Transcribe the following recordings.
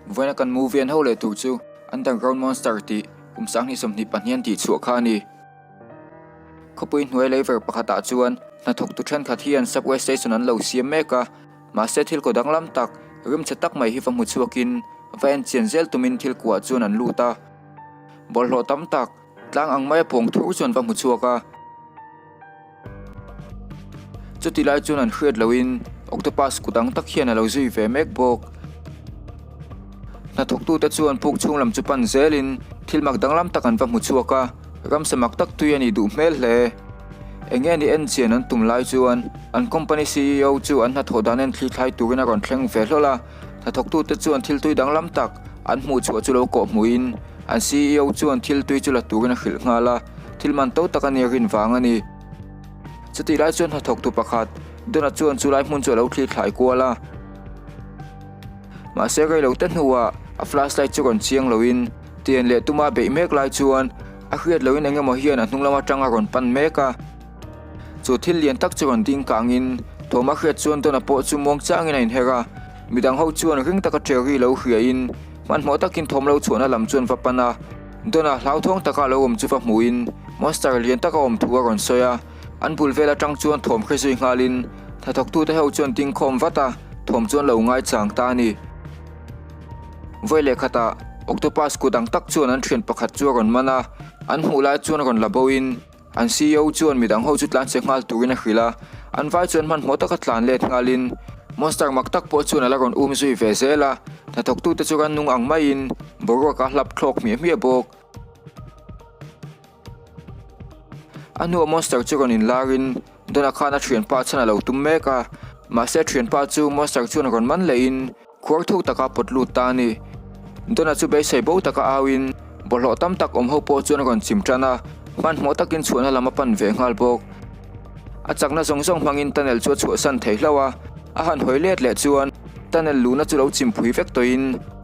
Vawiina kan movie an ho leh tur chu Underground Monster tih kum 2022 an tih chhuah kha a ni. Khawpui hnuai leiver pakhatah chuan hnathawktu thenkhat hian subway station an lo siam mek a, mahse thil kaw danglam tak, rimchhe tak mai hi va hmu chhuakin va en chian zel tumin thil kuah chuan an lut a. Bawlhhlawh tam tak, tlang ang maia pawng thur chuan va hmu chhuak a. Chuti lai chuan an hriat lohin octopus kut ang tak hian a lo zui ve mek bawk. Hnathawktute chuan puk chhung lam chu pan zelin thil mak danglam tak an va hmu chhuak a, ramsa mak tak tui a nih duh hmel hle. Eng nge ni en chian an tum lai chuan an company ceo chu an hnathawh dan en thli thlai turin a rawn thleng ve hlawl a, hnathawktute chuan thil tui danglam tak an hmuh chhuah chu lo kawh hmuhin an ceo chuan thil tui chu la turin a hrilh nghal a. Thil man to tak a nia rin vang a ni. Chutih lai chuan hnathawktu pakhat, Dona chuan chu lai hmun chu a lo thlir thlai kual a. Mahse rei lo te hnuah a flashlight chu rawn chiang loin tian leh tuma beih mek lai chuan a hriat loin eng emaw hian a hnung lam atang a rawn pan mek a. Chu thil lian tak chu rawn ding kangin thawm a hriat chuan Dona pawh chu muang changin a inher a. Midang ho chuan ring taka Terry lo hriain hmanhmawh takin thawm lo chhuahna lam chuan va pan a. Dona hlauthawng taka lo awm chu va hmuhin monster lian taka awm thu a rawn sawi a, an bul vel atang chuan thawm hre zui nghalin hnathawktute ho chuan ding khawm vat a, thawm chuan lo ngaichang ta a ni. Vawi leh khatah octopus kut ang tak chuan an thian pakhat chu a rawn man a, an hmuh lai chuan rawn la boin an ceo chuan midang ho chu tlan che nghal turin a hrilh a, an vai chuan hmanhmawh taka tlan let nghalin monster mak tak pawh chuan a la rawn um zui ve zel a, hnathawktute chu rannung ang maiin boruak a hlap thlawk hmiah hmiah bawk. A hnuah monster chu rawn inlarin Dona khan a thianpa chhan a lo tum mek a, mahse a thianpa chu monster chuan rawn man lehin Khuar thuk taka pawt lut ta a ni. Dona chu beisei bo taka auin bawlhhlawh tam tak awm ho pawh chuan a rawn chim tan a, hmanhmawh takin chhuahna lam a pan ve nghal bawk. A chakna zawng zawng hmangin tunnel chu a chhuahsan thei hlauh a, a han hawi let leh chuan tunnel luhna chu lo chim phui vek tawhin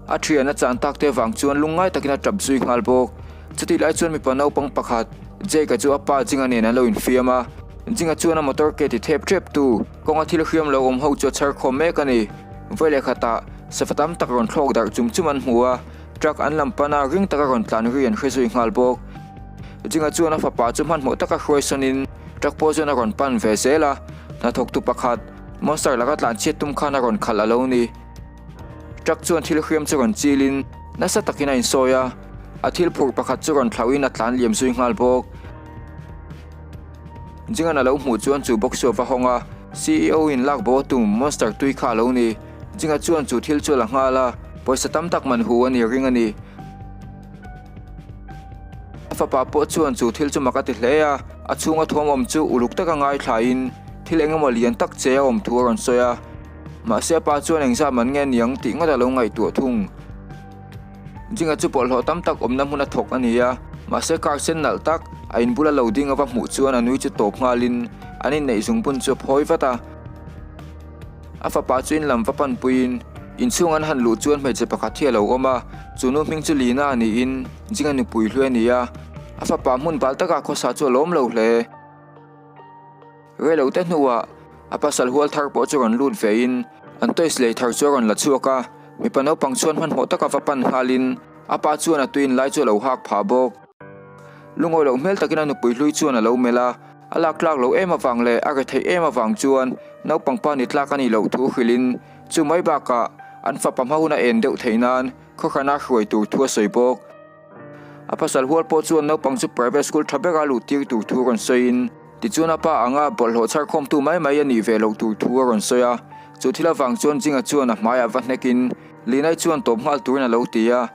a thian a chan tak te vang chuan lungngai takin a tap zui nghal bawk. Chutih lai chuan mipa naupang pakhat, Jake-a chu a pa Jinga nen an lo infiam a, Jinga chuan a motor ke ti thep thep tu kawnga thil hriam lo awm ho chu a chhar khawm mek a ni. Vawi leh khatah safa tam tak rawn thlawk darh chum chum an hmu a, truck an lam pan a, ring taka rawn tlan ri an hre zui nghal bawk. Jinga chuan a fapa chu hmanhmawh taka hruai sawnin truck pawh chuan a rawn pan ve zel a, hnathawktu pakhat monster laka tlan chhiat tum khan a rawn khalh a lo ni. Truck chuan thil hriam chu rawn chilin nasa takin a insawi a, a thil phurh pakhat chu rawn thlauhin a tlan liam zui nghal bawk. Jingan a lo hmuh chuan chu box chu a va hawng a, ceo in lak bo a tum monster tui kha a lo ni. Jinga chuan chu thil chu a la nghal a, pawisa tam tak man hu a ni ring a ni. A fapa pawh chuan chu thil chu mak a ti hle a, a chhunga thuam awm chu uluk taka ngaithlain thil eng emaw lian tak che a awm thu a rawn sawi a. Mahse a pa chuan engzah man nge niang tih ngawt a lo ngaihtuah thung. Jinga chu bawlhhlawh tam tak awmna hmun a thawk a ni a, mahse car sen nalh tak a in bula lo ding a va hmuh chuan a nui chu tawp nghalin an inneih zungbun chu a phawi vat a. A fapa chu in lam va panpuiin inchhung an han luh chuan hmeichhe pakhat hi a lo awm a, chu nu hming chu Lina niin Jinga nupui hlui a ni a, a fapa hmun bal taka khawsa chu a lawm lo hle. Rei lo te hnuah a pasal hual thar pawh chu rawn lut vein an toys lei thar chu a rawn la chhuak a, mipa naupang chuan hmanhmawh taka va pan nghalin a pa chuan a tuin lai chu a lo hak phah bawk. Lungawi loh hmel takin a nupui hlui chuan a lo melh a, a lak tlak loh em avang leh a retheih em avang chuan naupang pa ni tlak a nih loh thu hrilhin chu mai bakah an fapa hma hun a en deuh theih nan khawhrana hruai tur thu a sawi bawk. A pasal hual pawh chuan naupang chu private school tha bera luh tir tur thu rawn sawiin tichuan a pa anga bawlhhlawh chhar khawmtu mai mai a nih ve loh tur thu a rawn sawi a. Chu thil avang chuan Jinga chuan a hmaiah va hnekin Linai chuan tawp nghal turin a lo ti a.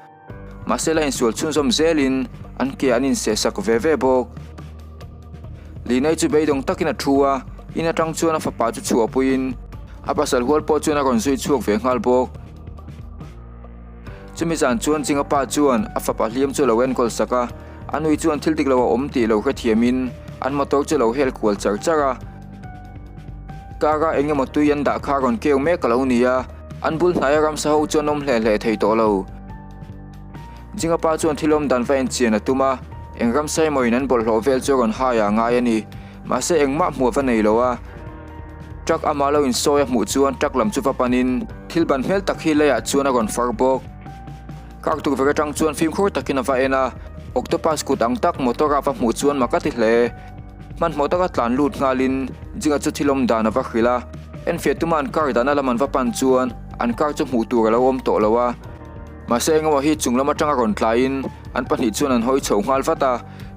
Mahse la insual chhunzawm zelin an ke an inseh sak ve ve bawk. Linai chu beidawng takin a thu a, in atang chuan a fapa chu chhuahpuiin a pasal hual pawh chuan a rawn zui chhuak ve nghal bawk. Chumi zan chuan Jinga pa chuan a fapa hliam chu a lo enkawl sak a, a nui chuan thil dik lo a awm tih lo hrethiamin an motor chu a lo hel kual char char a. Car a eng emaw tui an dah kha rawn keu mek a lo ni a, an bul hnaia ramsa ho chu an awm hle hle thei tawh lo. Jinga pa chuan thil awm dan va enchian a tum a, eng ramsa emaw in an bawlhhlawh vel chu a rawn hai a ngai a ni. Mahse engmah hmuh a va nei lo a. Truck amah lo insawi a hmuh chuan truck lam chu va panin thil ban hmel tak hi leiah chuan a rawn far bawk. Car tukverh atang chuan fimkhur takin a va en a, octopus kut ang tak motor a va hmuh chuan mak a ti hle. Hmanhmawh taka tlan lut nghalin Jinga chu thil awm dan a va hrilh a, enfiah tuma an car dahna lam an va pan chuan an car chu hmuh tur a lo awm tawh lo a. Mahse engemaw hi chung lam atanga rawn tlaiin an pahnih chuan an hawi chho nghal vat a,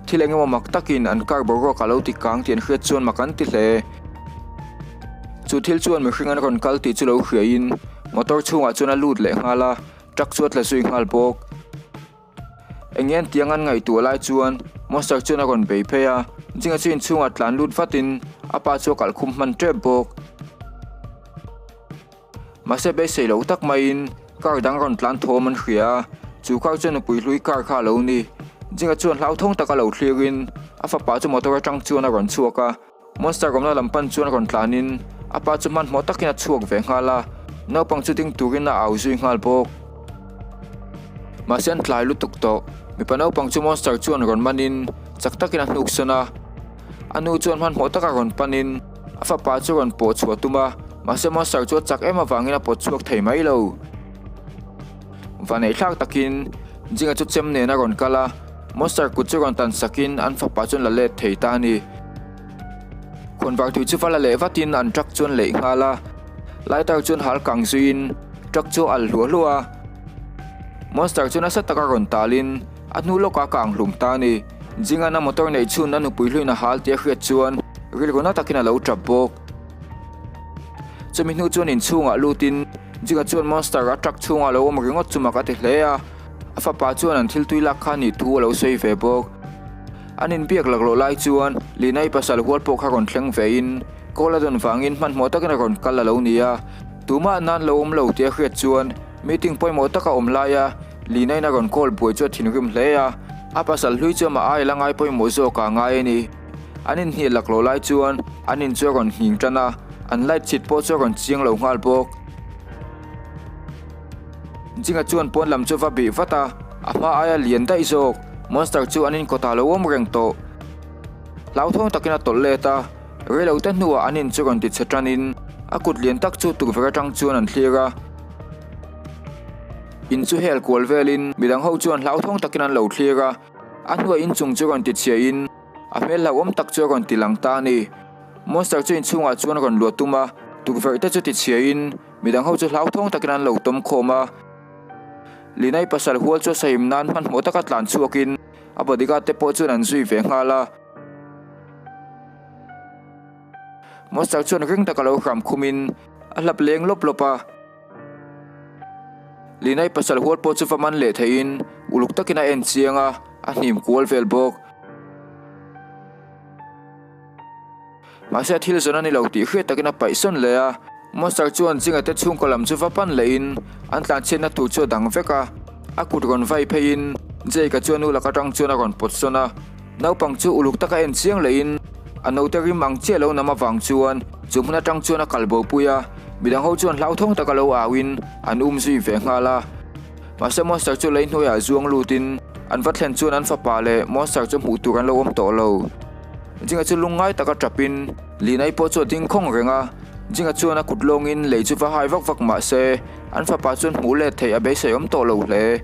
thil engemaw mak takin an car boruak a lo ti kang tih an hriat chuan mak an ti hle. Chu thil chuan mihring an rawn kal tih chu lo hriain motor chhungah chuan a lut leh nghal a, truck chu a tla zui nghal bawk. Eng nge an tiang an ngaihtuah lai chuan Monster chuan a rawn bei phei a, Jinga chu inchhungah tlan lut vatin a pa chu a kalh khum hman tep bawk. Mahse beisei lo tak maiin car dang rawn tlan thawm an hria a, chu car chuan nupui hlui car kha a lo ni. Jinga chuan hlauthawng taka lo thlirin a fapa chu motor atang chuan a rawn chhuak a, Monster awmna lam pan chuan rawn tlanin a pa chu hmanhmawh takin a chhuak ve nghal a, naupang chu ding turin a au zui nghal bawk. Mahse an tlai lutuk tawh, mipa naupang chu Monster chuan rawn manin chak takin a hnuk sawn a, a nu chuan hmanhmawh taka rawn panin a fapa chu rawn pawh chhuah tum a, mahse Monster chu a chak em avangin a pawt chhuak thei mai lo. Vaneihthlak takin Jinga chu chem nen a rawn kal a, Monster kut chu rawn tan sakin an fapa chuan la let thei ta a ni. Khawnvar tui chu va la leh vatin an truck chuan leih nghal a, lighter chuan hal kang zuiin truck chu a al hluah hluah a. Monster chu nasa taka rawn talin a hnu lawkah a kang hlum ta a ni. Jingan a motor neih chhun a nupui hluin a hal tih a hriat chuan rilru na takin a lo tap bawk. Chumi hnu chuan inchhungah lutin Jinga chuan Monster a truck chhungah lo awm ringawt chu mak a ti hle a. A fapa chuan an thil tui lak kha nih thu a lo sawi ve bawk. An inbiak laklawh lai chuan Linai pasal hual pawh kha rawn thleng vein call a dawn vangin hmanhmawh takin a rawn kal a lo ni a. Tumah nan lo awm lo tih a hriat chuan meeting pawimawh taka awm laia Linaiin a rawn call buai chu a thinrim hle a. A pasal hlui chu amah aia la ngai pawimawh zawk a ngai a ni. An inhnial laklawh lai chuan an in chu a rawn nghing tan a, an light chhit pawh chu a rawn chiang lo nghal bawk. Jinga chuan pawn lam chu va bih vat a, a hma aia lian daih zawk monster chu an inkawtah lo awm reng tawh. Hlauthawng takin a tawlh let a, reilo te hnuah an in chu rawn ti chhe tanin a kut lian tak chu tukverh atang chuan an thlir a. In chu hel kual velin midang ho chuan hlauthawng takin an lo thlir a, a hnuah inchung chu rawn ti chhiahin a hmel hlauhawm tak chu a rawn ti lang ta a ni. Monster chu inchhungah chuan a rawn luah tum a, tukverh te chu ti chhiahin Midang ho chu hlauthawng takin an lo tawm khawm a, Linai pasal hual chu a sahim nan hmanhmawh taka tlan chhuakin a bodyguard te pawh chuan an zui ve nghal a. Monster chuan ring taka lo hram khumin a hlap leng lawp lawp a. Linai pasal hual pawh chu va man leh theihin uluk takin a en chiang a, a hnim kual vel bawk. Mahse thil zawn a ni lo tih hriat takin a paih sawn leh a, Monster chuan Jinga te chhungkaw lam chu va pan lehin an tlanchhiatna tur chu a dang vek a, a kut rawn vai pheiin Jake-a chuan nu lak atang chuan a rawn pawt sawn a, naupang chu uluk taka en chiang lehin a naute rim ang chiah lo nam avang chuan chu hmun atang chuan a kal bopui a, midang ho chuan hlauthawng taka lo auin an um zui ve nghal a. Mahse Monster chu lei hnuaiah zuang lutin an va thlen chuan an fapa leh Monster chu hmuh tur an lo awm tawh lo. Jinga chu lungngai taka tapin Linai pawh chu a ding khawng reng a, Jinga chuan a kut lawngin lei chu va hai vak vak mah se an fapa chuan hmuh let theih a beisei awm tawh lo hle.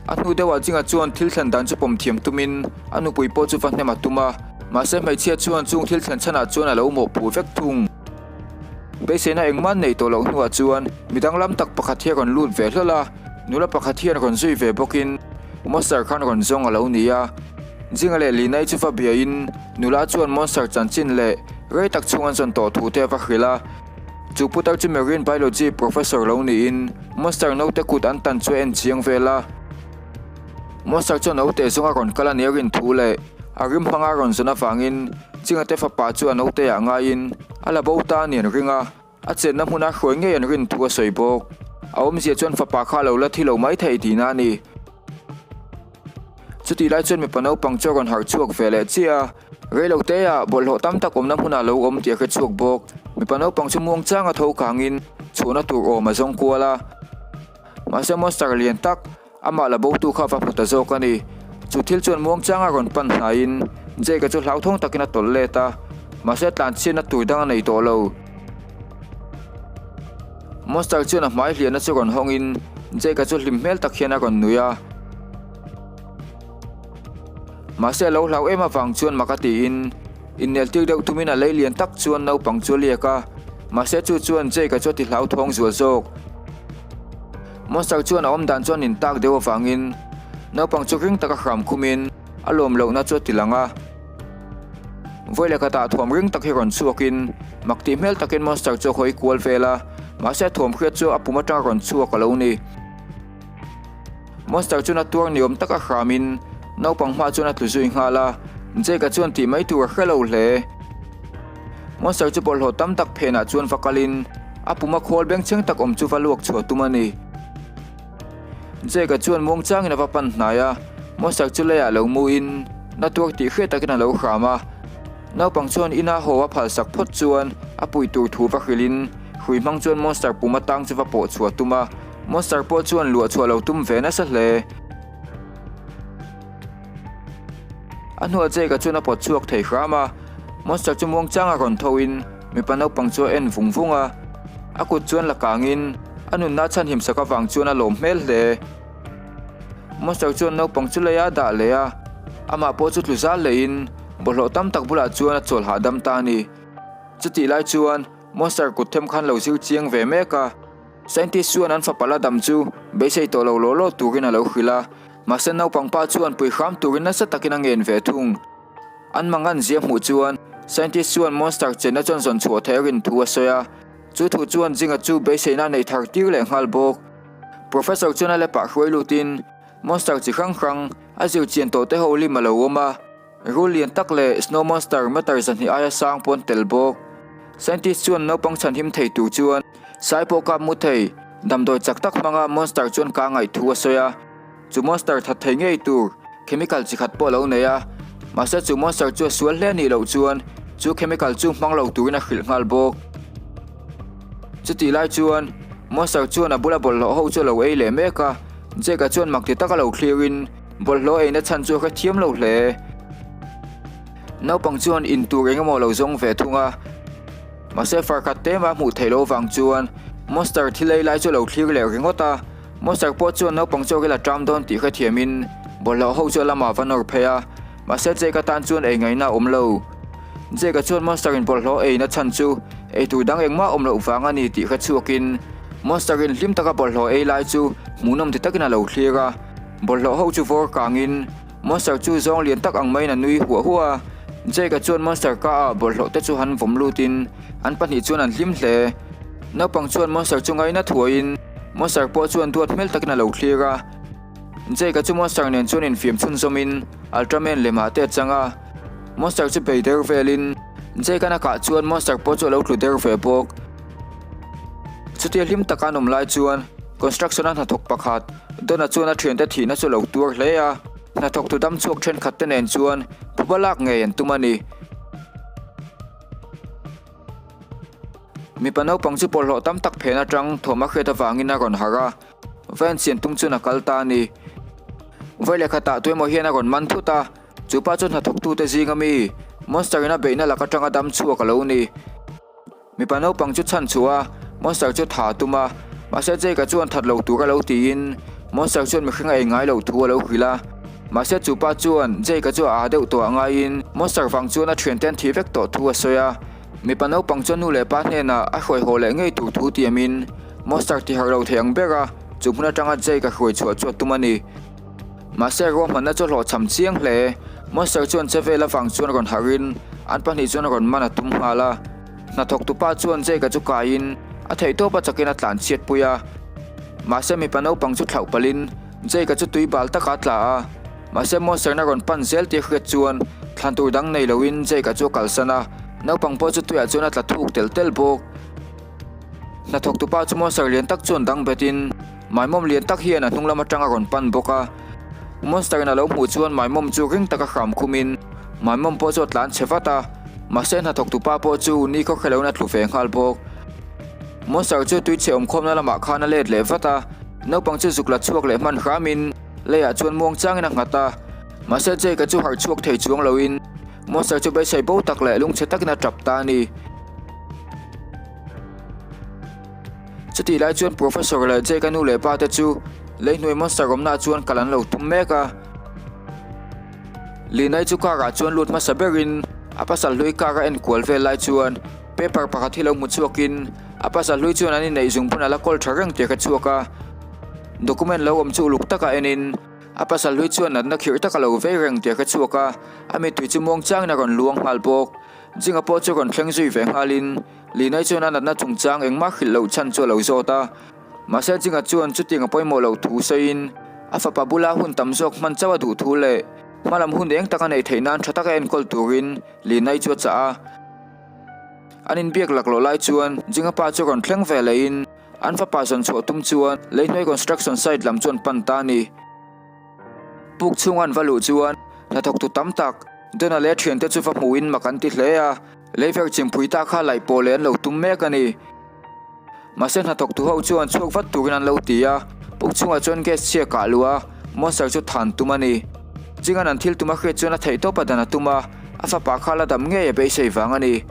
A hnu deuhah Jinga chuan thil thlen dan chu pawm thiam tumin a nupui pawh chu va hnem a tum a, mahse hmeichhia chuan chung thil thlen chhanah chuan a lo mawhphu vek thung. Beiseina engmah neih tawh loh hnuah chuan mi danglam tak pakhat hi a rawn lut ve hlawl a, nula pakhat hian rawn zui ve bawkin Monster khan rawn zawng a lo ni a. Jinga leh Linai chu va biain nula chuan Monster chanchin leh rei tak chhung an zawn tawh thu te a va hrilh a. Chu putar chu Marine Biology Professor lo niin Monster naute kut an tan chu a en chiang vel a. Monster chuan naute zawnga rawn kal a nia rin thu leh a rim hmanga rawn zawn avangin Chinga te fapa chu a naute ah ngaiin a la bo ta a ni an ring a, a chenna hmuna hruai ngei an rin thu a sawi bawk. A awmzia chuan fapa kha a lo la thi lo mai thei tihna a ni. Chutih lai chuan mipa naupang chu a rawn harh chhuak ve leh chiah a, reilo te ah bawlhhlawh tam tak awmna hmunah a lo awm tih a hre chhuak bawk. Mipa naupang chu muang changa tho kangin chhuahna tur awm a zawng kual a, mahse monster lian tak, Amah la botu kha va hmu ta zawk a ni. Chu thil chuan muangchanga rawn pan hnaiin Jake-a chu hlauthawng takin a tawlh let a, mahse tlanchhiatna tur dang a nei tawh lo. Monster chuan a hmai hliahna chu rawn hawngin Jake-a chu hlim hmel tak hian a rawn nui a. Mahse a lo hlau em avang chuan mak a tiin innel tir deuh tumin a lei lian tak chuan naupang chu a liak a, mahse chu chuan Jake-a chu a ti hlauthawng zual zawk. Monster chuan a awm dan chuan in tak deuh avangin naupang chu ring taka hram khumin a lawm lohna chu a ti lang a. Vawi leh khatah thuam ring tak hi rawn chhuakin mak tih hmel takin Monster chu a hawi kual vel a, mahse a thuam hriat chu a pum atanga rawn chhuak a lo ni. Monster chuan a tuar ni awm taka hramin naupang hma chuan a tlu zui nghal a, Jake-a chuan tih mai tur a hre lo hle. Monster chu bawlhhlawh tam tak phenah chuan va kalin a puma khawl bengchheng tak awm chu va luak chhuah tum a ni. Jake-a chuan muangchangin a va pan hnai a, Monster chu leiah lo muin na tuar tih hriat takin a lo hram a. Naupang chuan ina haw a phalsak phawt chuan a puih tur thu va hrilhin hrui hmang chuan Monster pum atang chu va pawh chhuah tum a. Monster pawh chuan luah chhuah lo tum ve nasa hle. A hnuah Jake-a chuan a pawt chhuak thei hram a, Monster chu muangchanga rawn tho in mipa naupang chu a en vung vung a. A kut chuan la kangin a nunna a chhanhim sak avang chuan a lawm hmel hle. Monster chuan naupang chu lei a dah leh a, amah pawh chu tlu zal lehin bawlhhlawh tam tak bulah chuan a chawl hahdam ta a ni. Chutih lai chuan Monster kut them khan lo zir chiang ve mek a. Scientist chuan an fapa la dam chu beisei tawh lo law law turin a lo hrilh a, mahse naupang pa chuan pui hram turin nasa takin a ngen ve thung. An mangan zia hmuh chuan scientist chuan monster chenna chuan zawn chhuah theih a rin thu a sawi a, chu thu chuan Jinga chu beiseina a nei thar tir leh nghal bawk. Professor chuan a lepah hruai lutin monster chi hrang hrang a zir chian tawh te ho lim a lo awm a. Rul lian tak leh Snow Monster meter zahnih aia sang pawh an tel bawk. Scientist chuan naupang chhanhim thei tur chuan sai pawh kap mu thei, damdawi chak tak hmanga monster chuan ka ngaih thu a sawi a. Chu monster that thei ngei tur chemical chi khat pawh a lo nei a, mahse chu monster chu a sual hle nih loh chuan chu chemical chu hmang lo turin a hrilh nghal bawk. Chutih lai chuan monster chuan a bula bawlhhlawh ho chu a lo ei leh mek a, Jake-a chuan mak ti taka lo thlirin, Bawlhhlawh eina chhan chu a hrethiam lo hle. Naupang chuan in tur eng emaw lo zawng ve thung a. Mahse far khat te mah hmuh theih loh vang chuan Monster thil ei lai chu a lo thlir leh ringawt a. Monster pawh chuan naupang chu a ril a ṭam dawn tih hrethiamin bawlhhlawh ho chu a lamah va nawr phei a. Mahse Jake-a tan chuan ei ngaihna a awm lo. Jake-a chuan Monster-in bawlhhlawh eina chhan chu ei tur dang engmah awm loh vang a ni tih hrechhuakin Monster-in hlim taka bawlhhlawh ei lai chu hmuhnawm ti takin a lo thlir a. Bawlhhlawh ho chu vawr kangin Monster chu zawng lian tak ang maiin a nui huah huah a. Jake-a chuan Monster ka ah bawlhhlawh te chu han vawm lutin an pahnih chuan an hlim hle. Naupang chuan Monster chu ngaina thuaiin Monster pawh chuan duat hmel takin a lo thlir a. Jake-a chu Monster nen chuan infiam chhunzawmin Ultraman lemah te a chang a. Monster chu bei der velin Jake-an a kah chuan Monster pawh chu a lo tlu der ve bawk. Chutia hlim taka an awm lai chuan construction-a hnathawk pakhat Donna chuan a thiante thihna chu lo tuar hle a, hnathawktu dam chhuak thenkhat te nen chuan phuba lak ngei an tum a ni. Mipa naupang chu pawlhlawh tam tak phen atang thawm a hriat avangin a rawn harh a, van siam tum chuan a kal ta a ni. Vawi leh khatah tuemaw hian a rawn man thut a, chu pa chu hnathawktute zinga mi Monster in a beihna lak atanga dam chhuak a lo ni. Mipa naupang chu chhan chhuah a, Monster chu tha a tum a, mahse Jake-a chuan that lo tur a lo tiin Monster chuan mihring a ei ngai loh thu a lo hrilh a. Mahse chu pa chuan Jake-a chu a aa deuh tawh a ngaiin Monster vang chuan a thiante an thih vek tawh thu a sawi a. Mipa naupang chuan nu leh pa hnenah a hruai haw leh ngei tur thu tiamin Monster ti harh lo thei ang ber a, chu hmun atanga Jake-a hruai chhuah chu a tum a ni. Mahse ruahmanna chu hlawhchham chiang hle. Monster chuan che vel avang chuan rawn harhin an pahnih chuan rawn man a tum nghal a. Hnathawktu pa chuan Jake-a chu kaiin a theihtawp a chakin a tlan chhiat pui a. Mahse mipa naupang chu thlauh palhin Jake-a chu tui bal taka a tla a. Mahse Monster-na rawn pan zel tih a hriat chuan thlan tur dang nei loin Jake-a chu a kalsan a. Naupang pawh chu tuiah chuan a tla thuk tel tel bawk. Hnathawktu pa chu Monster lian tak chuan dang betin Maimawm lian tak hian a hnung lam atang a rawn pan bawk a. Monster in a lo hmuh chuan Maimawm chu ring taka hram khumin Maimawm pawh chu a tlan chhe vat a, mahse hnathawktu pa pawh chu ni khaw hre loin a tlu ve nghal bawk. Monster chu tui chhe awmkhawmna lamah khan a let leh vat a, naupang chu zuk la chhuak leh hman hramin leiah chuan muang changin a nghat a. Mahse Jake-a chu harh chhuak thei chuang loin Monster chu beisei bo tak leh lungchhe takin a tap ta a ni. Chutih lai chuan Professor leh Jake-a nu leh pa te chu leihnuai monster awmnaah chuan kal an lo tum mek a. Linai chu car ah chuan lut hmasa berin a pasal hlui car a enkual vel lai chuan paper pakhat hi lo hmu chhuakin a pasal hlui chuan an inneih zung pawn a la kawl tha reng tih a hre chhuak a. Document lo awm chu uluk taka enin a pasal hlui chuan natna khirh taka lo vei reng tih a hre chhuak a, a mittui chu muang changin a rawn luang nghal bawk. Jinga pawh chu rawn thleng zui ve nghalin Linai chuan a natna chungchang engmah hrilh loh chhan chu a lo zawt a. Mahse Jinga chuan chutiang a pawimawh loh thu sawiin a fapa bula hun tam zawk hman chauh a duh thu leh hmalam hun eng taka neih theih nan tha taka enkawl turin Linai chu a chah a. An inbiak laklawh lai chuan Jinga pa chu rawn thleng ve lehin an fapa zawn chhuah tum chuan leihnuai construction site lam chu an pan ta a ni. Puk chhunga an va luh chuan hnathawktu tam tak Dona leh a thiante chu va hmuhin mak an ti hle a, leiverh chimpui ta kha laih pawh leh an lo tum mek a ni. Mahse hnathawktu ho chuan chhuak vat turin an lo ti a, puk chhungah chuan gas chhia kah luh a, monster chu than tum a ni. Chingan an thil tum a hriat chuan a theihtawp a dan a tum a, a fapa kha la dam ngei a beisei vang a ni.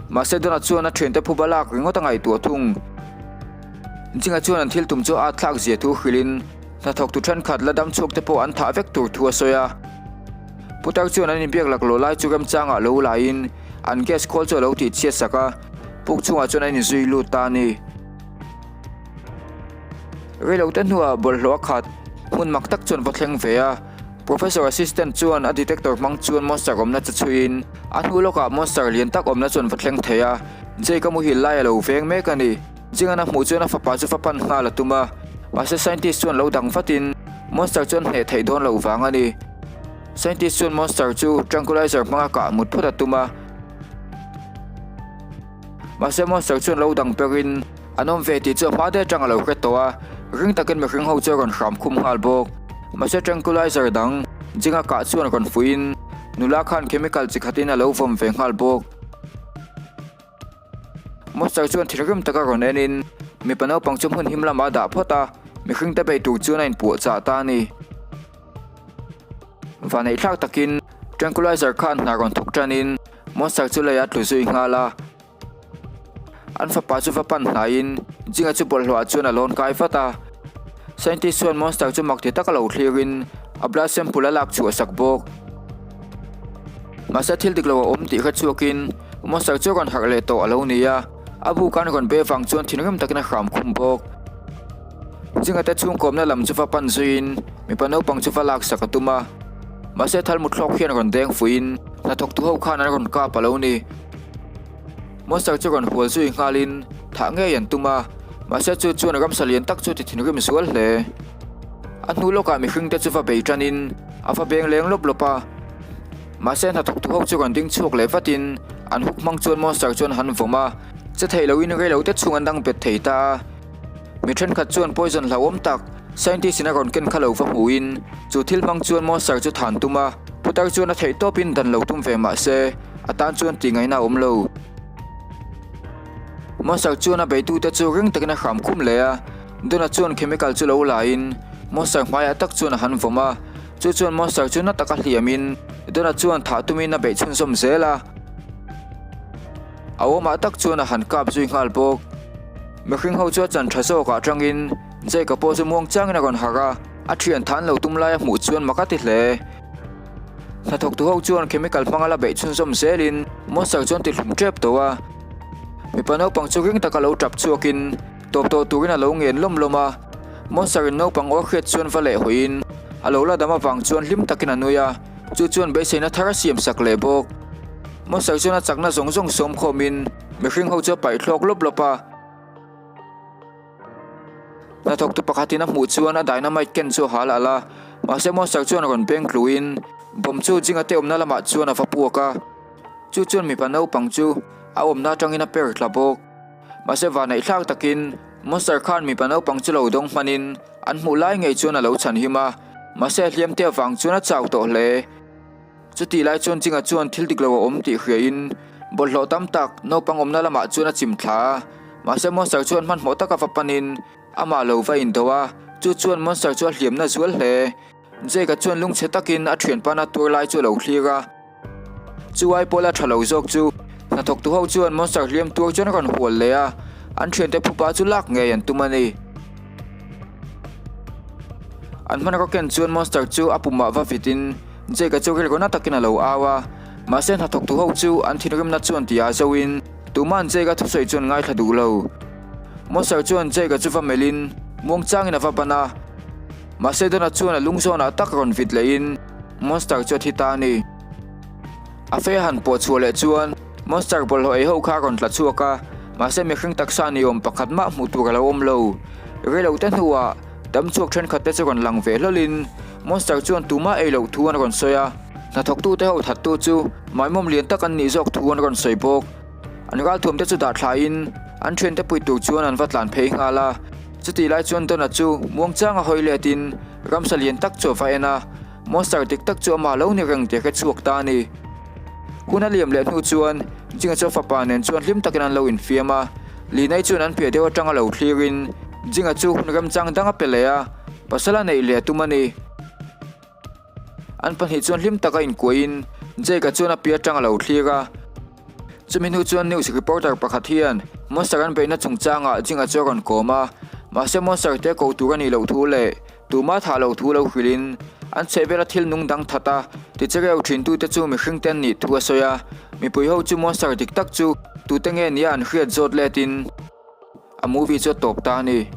Mahse Dona chuan a thiante phuba lak ringawt a ngaihtuah thung. Chinga chuan an thil tum chu a thlak zia thu hrilhin hnathawktu thenkhat la dam chhuak te pawh an thah vek tur thu a sawi a. Putar chuan an inbiak laklawh lai chu remchangah lo laiin an gas khawl chu a lo tih chhiat sak a, puk chhungah chuan an inzui lut ta a ni. Reilote hnuah bawlhhlawh a khat, hmun mak tak chuan va thleng ve a. Professor assistant chuan a detector hmang chuan monster awmna chu chhuiin a hnu lawkah monster lian tak awmna chuan va thleng thei a, Jake a muhil lai a lo veng mek a ni. Jingan a hmuh chuan a fapa chu va pan nghal a tum a, mahse scientist chuan lo dang vatin monster chuan hneh theih dawn loh vang a ni. Scientist chuan monster chu tranquilizer hmanga kah mut phawt a tum a, mahse monster chuan lo dang perin an awm ve tih chu a hma daih atang a lo hre tawh a, ring takin mihring ho chu a rawn hram khum nghal bawk. Mahse tranquilizer dang Jinga kah chuan rawn fuihin nula khan chemical chi khatin a lo vawm ve nghal bawk. Monster chuan thinrim taka rawn enin mipa naupang chu hmun him lamah a dah phawt a, mihring te bei tur chuan a inpuah chah ta a ni. Vaneihthlak takin tranquilizer khan hna rawn thawk tanin Monster chu leiah a tlu zui nghal a. An fapa chu va pan hnaiin Jinga chu bawlhhlawhah chuan a lawn kai vat a. Scientist chuan Monster chu mak ti taka lo thlirin a blood sample a lak chhuah sak bawk. Mahse thil dik lo a awm tih hre chhuakin Monster chu a rawn harh leh tawh a lo ni a, a buk an rawn be vang chuan thinrim takin a hram khum bawk. Zinga te chhungkawmna lam chu va pan zuiin mipa naupang chu va laksak a tum a, mahse thal muthlawk hian rawn deng fuihin hnathawktu ho khan an rawn kap a lo ni. Monster chu rawn hual zui nghalin thah ngei an tum a, mahse chu chuan ramsa lian tak chu ti thinrim zual hle. A hnu lawkah mihring te chu va bei tanin a va beng leng lawp lawp a. Mahse hnathawktu ho chu rawn ding chhuak leh vatin an huk hmang chuan monster chuan han vawm a, che thei loin rei lo te chhung an dang bet thei ta a. Mi thenkhat chuan poison hlauhawm tak scientist in a rawn ken kha lo va hmuhin chu thil hmang chuan monster chu than tum a, putar chuan a theih tawpin dan lo tum ve mahse a tan chuan tih ngaihna a awm lo. Monster chuan a beitute chu ring takin a hram khum leh a, Dona chuan chemical chu lo lain monster hmaiah tak chuan a han vawm a. Chu chuan monster chu na taka hliamin Dona chuan thah tumin a beih chhunzawm zel a. A awmah tak chuan a han kap zui nghal bawk. Mihring ho chu a chan tha zawkah atangin Jake-a pawh chu muang changin a rawn harh a, a thian than lo tum lai a hmuh chuan mak a ti hle. Hnathawktu ho chuan chemical hmanga la beih chhunzawm zelin monster chuan ti hlum tep tawh a. Mipa naupang chu ring taka lo tap chhuakin Tawp tawh turin a lo ngen lawm lawm a, Monster in naupang aw hriat chuan va leh hawiin a lo la dam avang chuan hlim takin a nui a, chu chuan beiseina thar a siam sak leh bawk. Monster chuan a chakna zawng zawng sawm khawmin mihring ho chu a paih thlawk lawp lawp a. Hnathawktu pakhatin a hmuh chuan a dynamite ken chu a hal alh a, mahse Monster chuan rawn beng tluin bomb chu Jinga te awmna lamah chuan a va puak a, chu chuan mipa naupang chu a awmna atangin a per tla bawk. Mahse vanneih thlak takin Monster khan mipa naupang chu lo dawng hmanin an hmuh lai ngei chuan a lo chhan him a, mahse a hliam te avang chuan a chau tawh hle. Chutih lai chuan Jinga chuan thil dik lo a awm tih hriain bawlhhlawh tam tak naupang awmna lamah chuan a chim thla a, mahse Monster chuan hmanhmawh taka va panin amah lo va indo a, chu chuan Monster chu a hliamna zual hle. Jake-a chuan lungchhe takin a thianpana tuar lai chu a lo thlir a. Chu ai pawla tha lo zawk chu hnathawktu ho chuan monster hliam tuar chuan a rawn hual leh a. An thiante phupa chu lak ngei an tum a ni. An hmanraw ken chuan Monster chu a pumah va vitin Jake-a chu rilru na takin a lo au a. Mahse hnathawktu ho chu an thinrimna chuan ti ah zoin tuma'n Jake-a thusawi chuan ngaithla duh lo. Monster chuan Jake-a chu va melhin muangchangin a va ban a. Mahse Donna chuan a lung zawnah tak rawn vit lehin Monster chu a thi ta a ni. A fei a han pawh chhuah leh chuan Monster bawlhhlawh ei ho kha a rawn tla chhuak a, mahse mihring taksa ni awm pakhat mah hmuh tur a lo awm lo. Reilo te hnuah dam chhuak thenkhat te chu rawn lang ve hlawlhin Monster chuan tumah ei loh thu an rawn sawi a, hnathawktute ho thattu chu maimawm lian tak an nih zawk thu an rawn sawi bawk. An ralthuam te chu dah thlaiin an thiante pui tur chuan an va tlan phei nghal a. Chutih lai chuan Donna chu muangchang a hawi letin ramsa lian tak chu a va en a, Monster dik tak chu amah lo ni reng tih a hre chhuak ta a ni. Hun a liam leh hnu chuan Jinga chu a fapa nen chuan hlim takin an lo infiam a, Linai chuan an piah deuh atanga lo thlirin Jinga chu hun remchang dang a pe leh a, pasal a neih leh a tum a ni. An pahnih chuan hlim taka inkuahin Jake-a chuan a piah atang a lo thlir a. Chumi hnu chuan news reporter pakhat hian Monster an beihna chungchangah Jinga chu a rawn kawm a, mahse Monster te ko tur a nih loh thu leh tuma thah loh thu lo hrilhin an chhehvela thil nung dang that a tichereu thintute chu mihring te an nih thu a sawi a. Mipui ho chu Monster dik tak chu tute nge nia an hriat zawt letin a movie chu a tawp ta a ni.